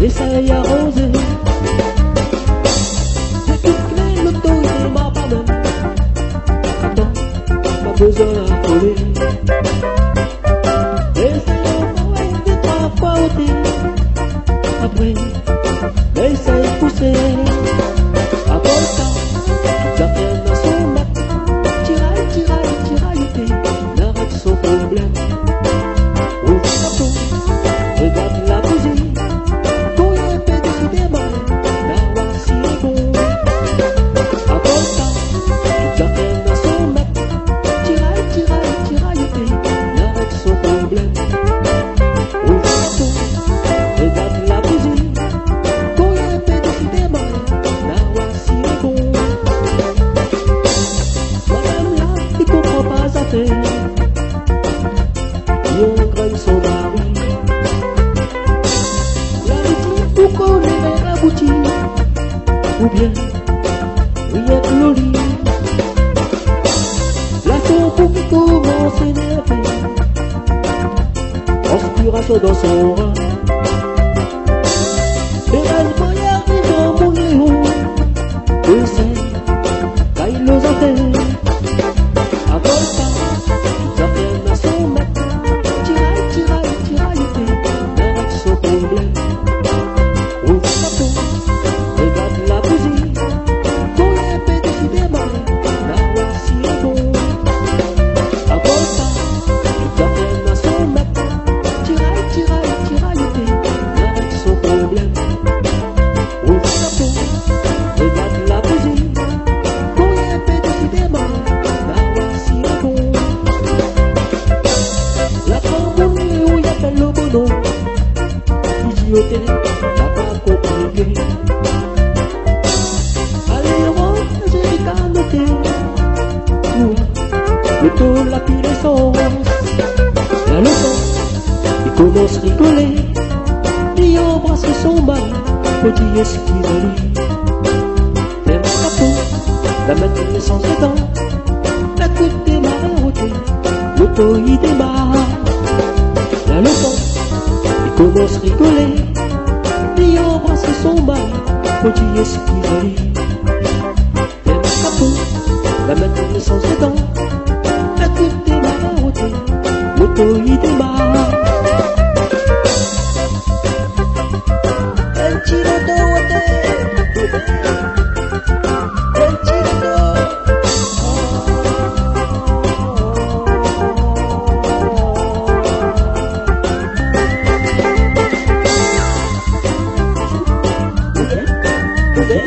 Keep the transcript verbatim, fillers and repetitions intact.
Éséy arozé. Ékout klé, loto i démar pa mèm. Atann, pa bezoin kolé. Éséy ankor dé troi foi oté. Apré, éséy pousé. Apré sa, zafèr na son mèt. Tiray, tiray, tiray, oté. Narèt son problèm. Ouv la port, rogard la bouzi. Kouri in pé désidéman, la oir si lé bon. Apré sa, zafèr na son mèt. Tiray, tiray, tiray, oté. Narèt son problèm. Ouv la port, rogard la bouzi. Kouri in pé désidéman, la oir si lé bon. Madam la, li konpran pa zafèr. Li angrin son mari. La li di, pou koné abouti. Oubien, rienk loli. La son boug i komans énèrvé. Transpirasion dan son rin. Érèzman, i ariv in moun léon. Éséy kay lo zafèr. Apré sa, zafèr na son mèt. Tiray, tiray, tiray, oté. Narèt son problèm. Ouv la port, rogard la bouzi. Kouri in pé désidéman, la oir si lé bon. Apré sa, zafèr na son mèt. Tiray, tiray, tiray, oté. Narèt son problèm. Ouv la port, rogard la bouzi. Kouri in pé désidéman, la oir si lé bon. La pran moun léon, i apèl lo bonom. Li di oté, la pa konpliké. Alé, rann zéri kanoté. Oué, loto la pi lésans. La lo tan, li komans rigolé. Li anbras son mari, pou di éskiz ali. Fèrm la port, la mèt lésans dedan. Ékout démarèr oté, loto i démar. La lo tan, li komans rigolé. Li anbras son mari, pou di éskiz ali. Fèrm la port, la mèt lésans dedan. Ékout démarèr oté, loto i démar. In ti loto oté. In ti loto. Oté, oté.